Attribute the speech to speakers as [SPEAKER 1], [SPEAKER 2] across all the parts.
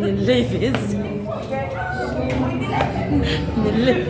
[SPEAKER 1] Min lei ve si. Min lei.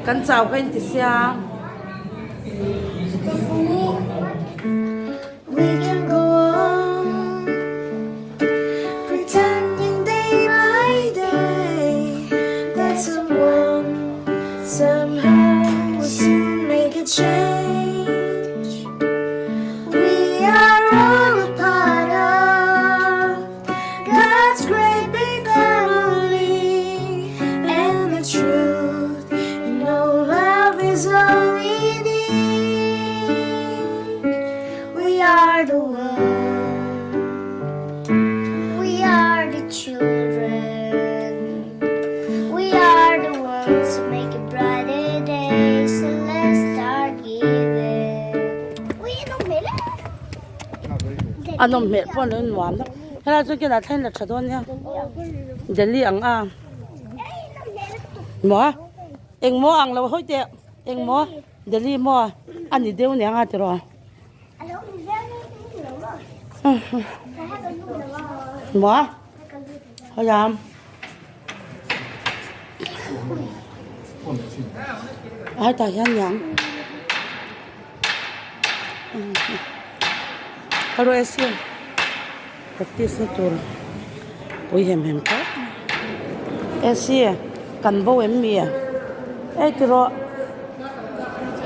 [SPEAKER 1] Kan chau kha in ti sia. A nawm hmel pawh a lo nuam a helai chu kinah thlen la tha dawn nia Delhi ang a maw engmaw ang lo hawi teh engmaw Delhi maw a ni deuh aniang a tiraw. Maw hawiam hetah hian niang ka rawh e sir practice na tur pui hem hem tawp e sir kan bo em mi a ei tiraw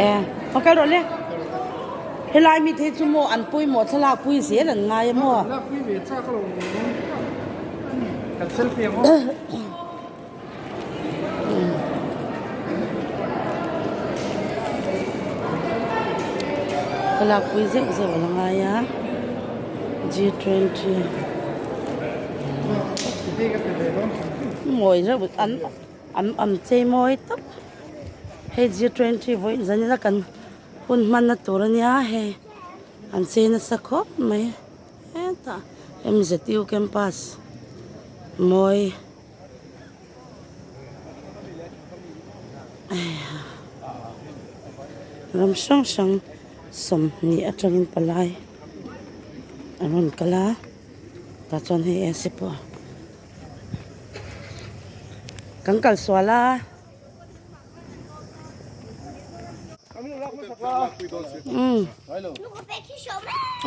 [SPEAKER 1] e aw kal rawh le helai mi te hi chu maw an pawimawh thlalak pui zel an ngai a maw. Thlalak pui zeuh zeuh a la ngai a G twenty mawi reuh an an an chei mawi tawp hei G twenty vawiin zanin a kan hun hmanna tur a nia hei an chei nasa khawp mai hetah M_Z_U campus mawi. Ram hrang hrang 20 atangin palai an rawn kal a tah chuan hei AC pawh kan kal sual a.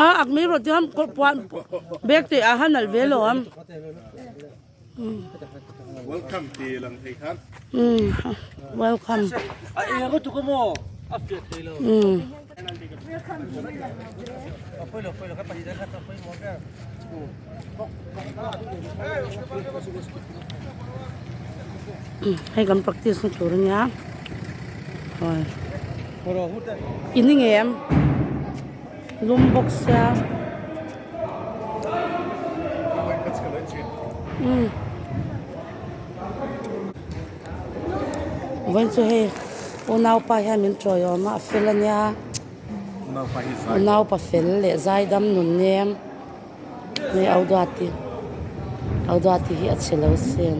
[SPEAKER 1] A ak mai rawh tihian puan bag te a han nalh ve lo ang.
[SPEAKER 2] Welcome ti lang thei khan.
[SPEAKER 1] Welcome.
[SPEAKER 3] A eng a tuk maw? A fiah thei lo.
[SPEAKER 1] Hei kan practice na tur ania. In ni ngei em? Lum bawk sia. Vawiin chu hei unaupa hian min tawiawm a a fel ania unaupa fel leh zaidam nun nem hei Auduati Auduati hi a chhe lo sin.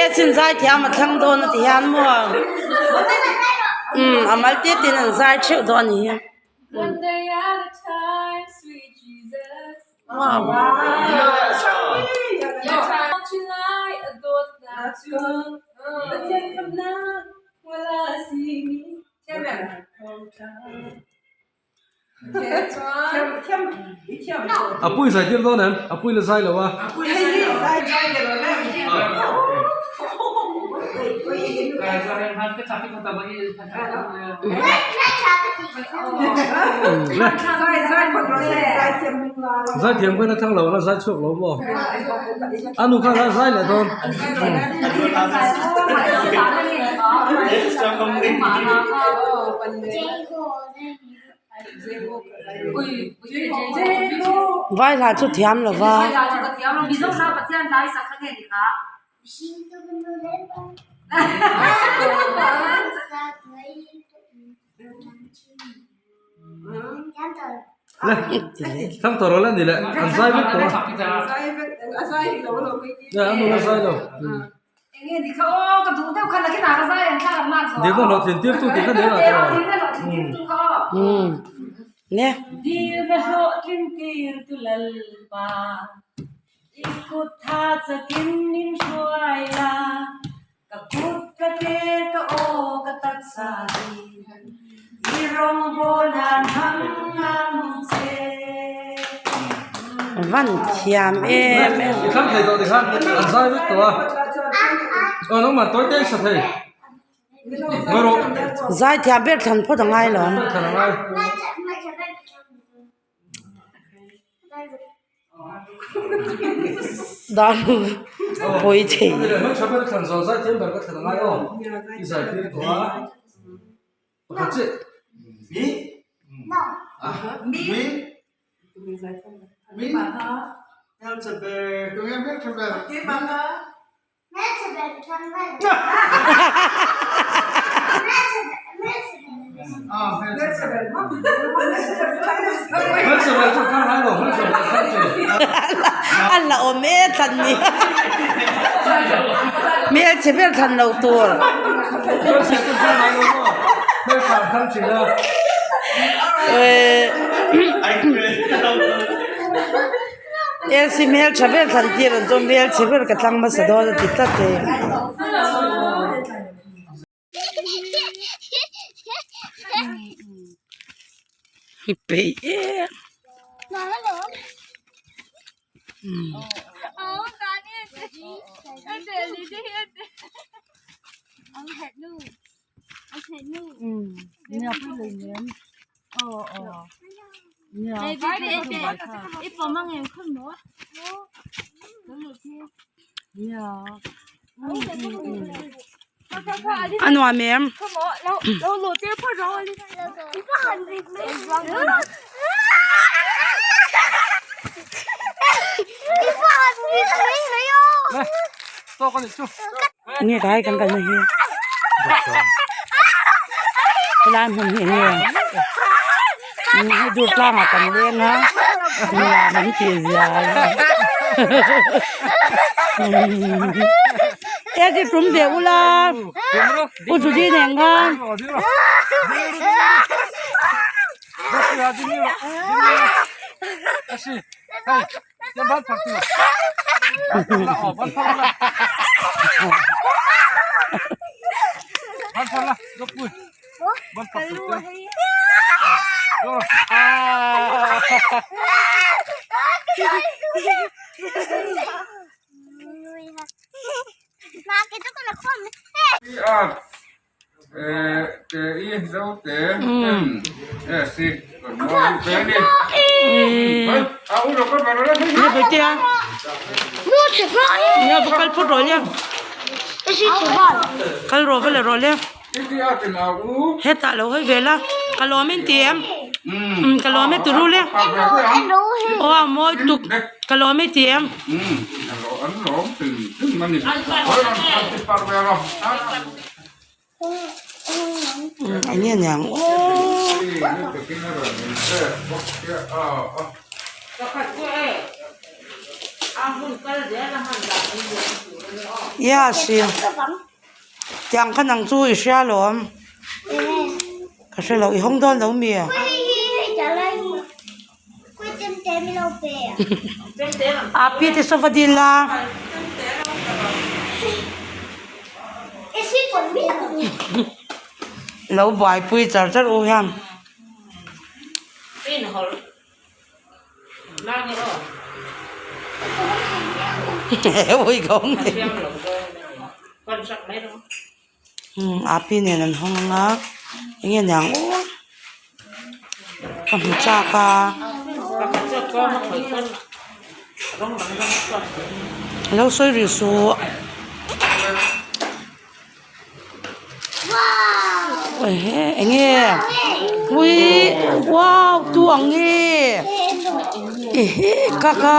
[SPEAKER 1] Esin zai thiam a thlang dawn a ti hian maw umm a mal te ten an zai theuh dawn a ni hi.
[SPEAKER 3] A pui zai tir dawn em? A pui la zai lo a. Zai thiam khan a thlang lo la zai chhuak lo maw? A nu kha la zai leh dawn.
[SPEAKER 1] Vai hla chu thiam lo va.
[SPEAKER 3] Thlang tawh rawh le ni le an zai vek tawh a a nu la zai lo dikna hlawhtlin tir tu tih kha ni a
[SPEAKER 4] I kut tha chakin min hruai la, ka kut ka ke ka aw ka taksa hi i rawngbawl nan hmang ang che.
[SPEAKER 1] Van thiam em em.
[SPEAKER 3] I thlang thei tawh tikhan an zai vek tawh a, aw nangmah tawi te i sa thei. Ngawi rawh.
[SPEAKER 1] Zai thiam ber thlan phawt a ngai lo ang.
[SPEAKER 3] Thlan a ngai.
[SPEAKER 1] Dan pawi thei. A la awm e thlan ni hmelchhe ber thlan lo tur. Elsi hmel tha ber thlan tir an tum hmel chhe ber ka tlang hmasa dawn a ti tlat e. Hi peih em. A nuam em? Nge kai kan kalna hi helai hmun hi enge hei dur tlangah kan leng a nuam an tih zia e chi tum ve ula u Judy nen khan. Kal rawh va la rawh le hetah lo hawi ve la ka lawm in ti em ka lawm e turu le aw a mawi tuk ka lawm e ti em. Eng nge niang aw. Yes tiang kha nang chu i hria alawm ka hre lo i hawng dawn lo mi a. A pi te saw va dil a. Lo buaipui char char u hian. Umm api nen an hawng anga eng nge niang aw ka hmu chak a lo sawi rih suh eng nge uii wow tu ang nge ehe kha kha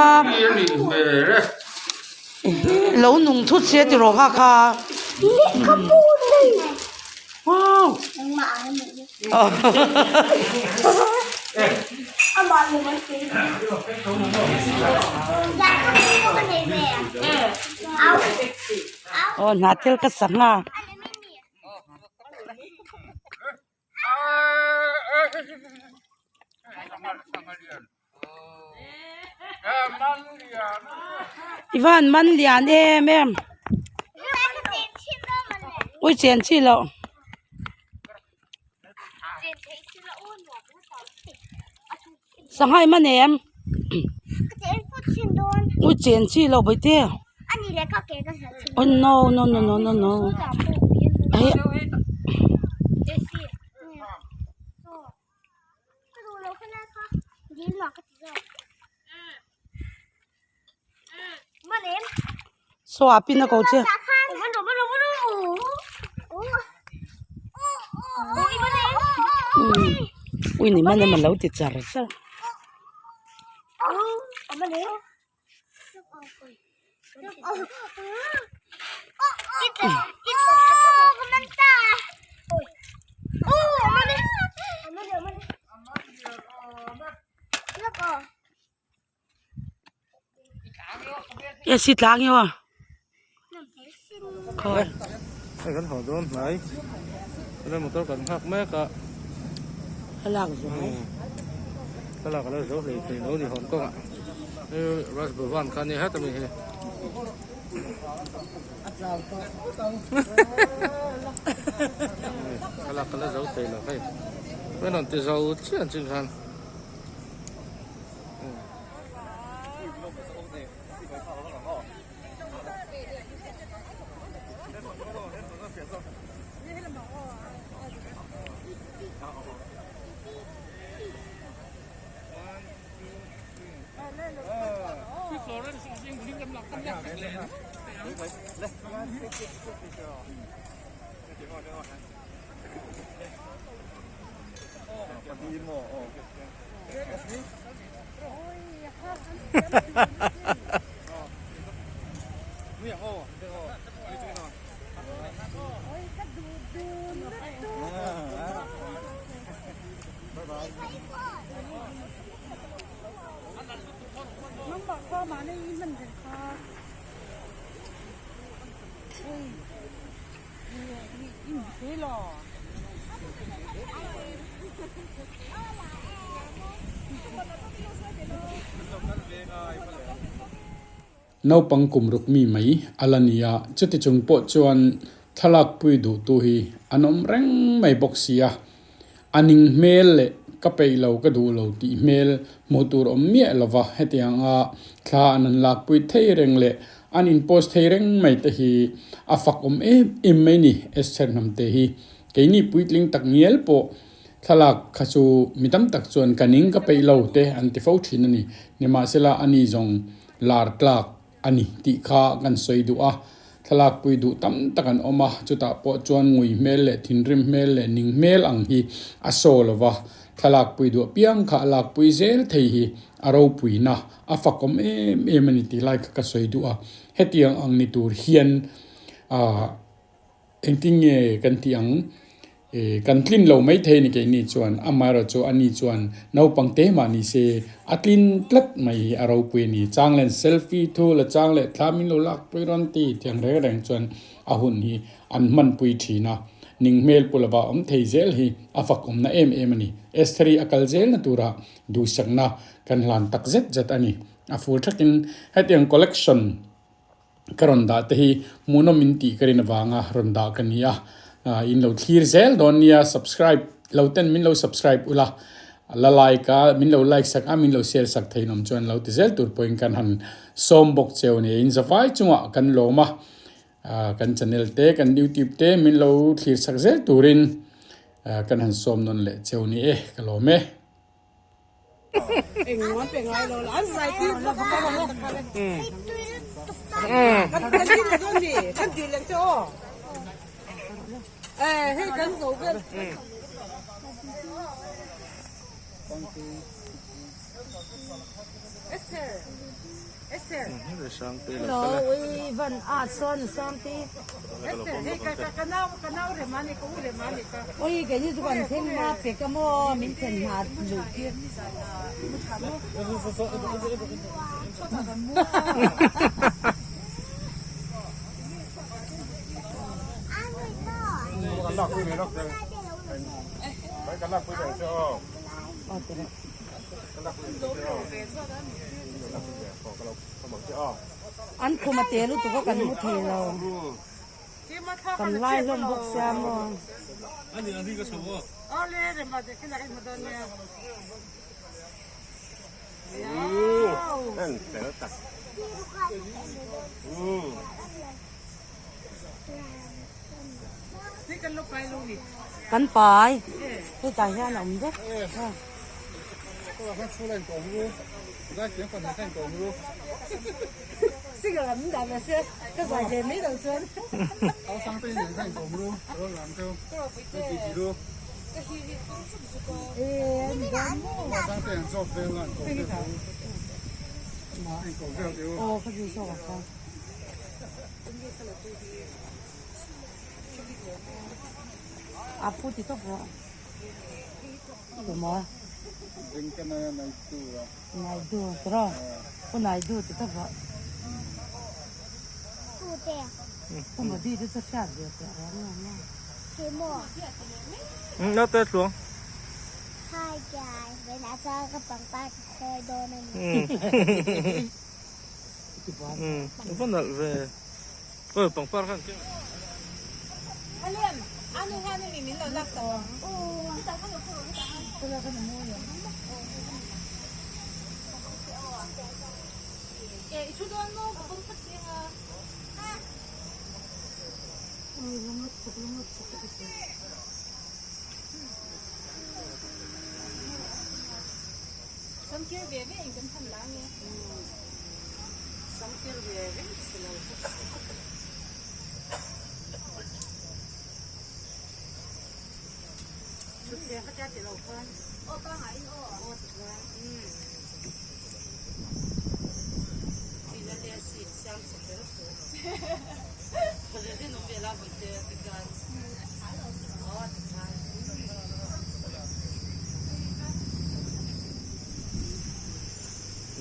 [SPEAKER 1] Lo nung thut se tiraw kha kha. Wow. Aw hnah thil ka sangha. I van man lian em em ui chen chi loh. Sangha i man em ui chen chi loh bawihte oh no no no no no no eh. Saw ah pin a ko che. Ui ni man em a lo ti char char. E si tlang io a khawi
[SPEAKER 3] hei kan haw dawn hnai chuan motor kan nghak mek a
[SPEAKER 1] a lak zuai
[SPEAKER 3] a lak a lo zo hlei thei lo ni hawn kawngah hei Raj Bhavan kha ania heta mi hi a lak a la zo thei lo hei an rawn ti zo chiah ang chin khan.
[SPEAKER 5] Naupang kum ruk mi mai a la ni a, chuti chung pawh chuan thlalak pui duhtu hi an awm reng mai bawk si a. A ning hmel leh ka peih lo ka duh lo tih hmel hmuh tur awm miah lo va, hetianga thla an han lakpui thei reng leh an in post thei reng mai te hi a fak awm em em mai ni Esther Hnamte hi. Keini puitling tak ngial pawh thlalak kha chu mi tam tak chuan ka ning ka peih lo te an ti fo thin a ni. Nimahsela ani zawng lar tlak a ni tih kha kan sawi duh a, thlalak pui duh tam tak an awm a, chutah pawh chuan ngui hmel leh thinrim hmel leh ning hmel ang hi a saw lo va, thlalak pui duh apiang kha a lak pui zel thei hi a ropuina a fakawm em em a ni tih lai kha ka sawi duh a, hetiang ang ni tur hian ah. Engtin nge kan tih ang? E, kan tlin lo mai thei ni keini chuan, amaherawh chu ani chuan naupang te mah ni se a tlin tlat mai hi a ropui a ni. Chang len selfie thu la chang leh thla min lo lakpui rawn ti thiang reng reng chuan a hun hi an hmanpui thin a, ning hmel pu lova awm thei zel hi a fakawmna em em a ni. Estheri a kal zelna tura duhsakna kan hlan tak zet zet a ni. A ful thakin hetiang collection. Ka rawn dah te hi hmuhnawm in tih ka rin avanga rawn dah ka ni a, in lo thlir zel dawn nia, subscribe lo ten min lo subscribe ula, la like a min lo like sak a min lo share sak thei nawm chuan lo ti zel tur pawhin kan han sawm bawk cheu nia, in zavai chungah kan lawm a. Kan channel te kan youtube te min lo thlir chak zel turin kan han sawm nawn leh cheu ni e ka lawm e.
[SPEAKER 1] An khum a te lutuk a kan mu thei lo kan lai hlawm bawk sia maw. Kan pai hetah hian a awm vek. A phu ti tawp rawh. Tumaw? Naidu tiraw? Pu Naidu ti tawp rawh. Pu Modi te chu hriat ve teh reng ang a.
[SPEAKER 3] Naute tluang.
[SPEAKER 6] Hi guys, vawiinah chuan ka pangpar ka khawi dawn a ni.
[SPEAKER 3] Va nalh ve. Awi pangpar khan keng.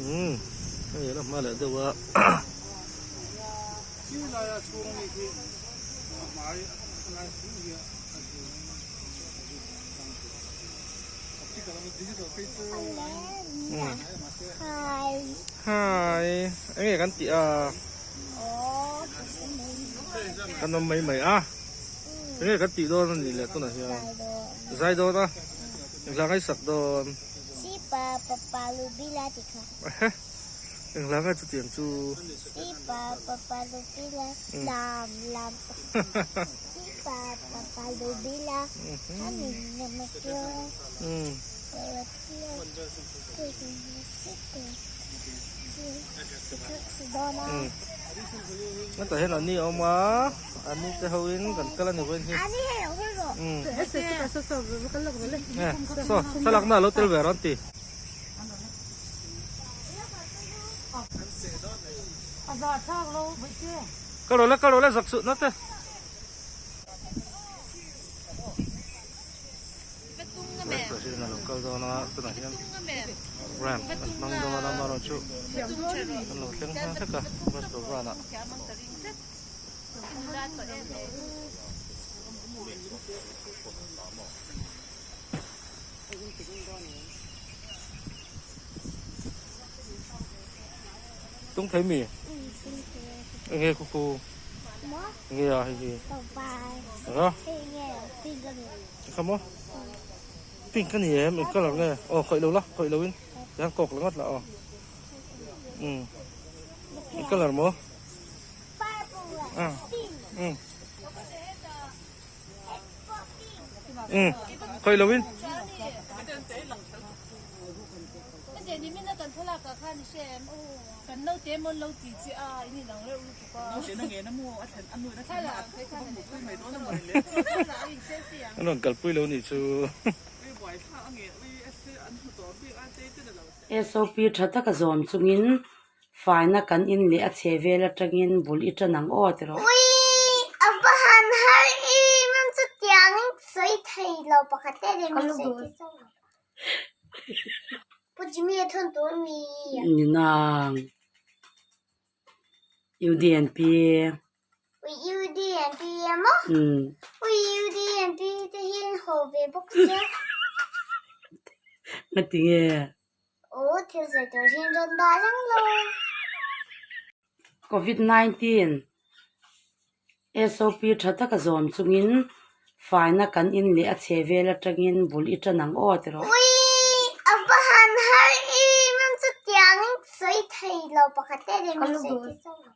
[SPEAKER 3] Umm hei la hma leh deuh a. Hi eng nge kan tih a kan awm mai mai a eng nge kan tih dawn a nih leh tunah hian zai dawn a engla ngaihsak dawn. Engla nge chutiang chu. Hetah hian an ni a awm a, an ni te ho in kan kal a ni vawiin hi. Saw thlalak na a lo tel ve rawn ti. Ka rawh le ka rawh le zak suh na te. President a lo kal dawn a tunah hian ramp an hmang dawn a amaherawhchu an lo thleng hma hlek a bus dawhkanah. Tung thei mi? Enge khu khu? Enge a hei hi? Eng a? Kha maw? Pink a ni em? Eng colour nge? Aw khawih lo la, khawih lo in tihian kawk la ngawt la aw. Umm. Eng colour maw? Ah. Um. Um. Khawih lo in. An rawn kalpui lo nih chu.
[SPEAKER 1] SOP tha taka zawm chungin faina kan in leh a chhe vel atangin bul i tan ang aw ti rawh.
[SPEAKER 6] Ui a va han har em em chu tiang in sawi thei lo pakhat te leh min sawi thei chauh lo. Pu Jimmy a thawn tur mi.
[SPEAKER 1] Ni nang. UDNP.
[SPEAKER 6] Ui UDNP emaw?
[SPEAKER 1] Umm.
[SPEAKER 6] Ui UDNP te hi an haw ve bawk sia.
[SPEAKER 1] Ngati nge?
[SPEAKER 6] Aw thil sawi tur hian rawn dah reng lo.
[SPEAKER 1] Covid 19 SOP tha taka zawm chungin faina kan in leh a chhe vel atangin bul i tan ang aw ti rawh.
[SPEAKER 6] Ui a va han har em em chu tiang in sawi thei lo pakhat te leh min sawi thei chauh lo.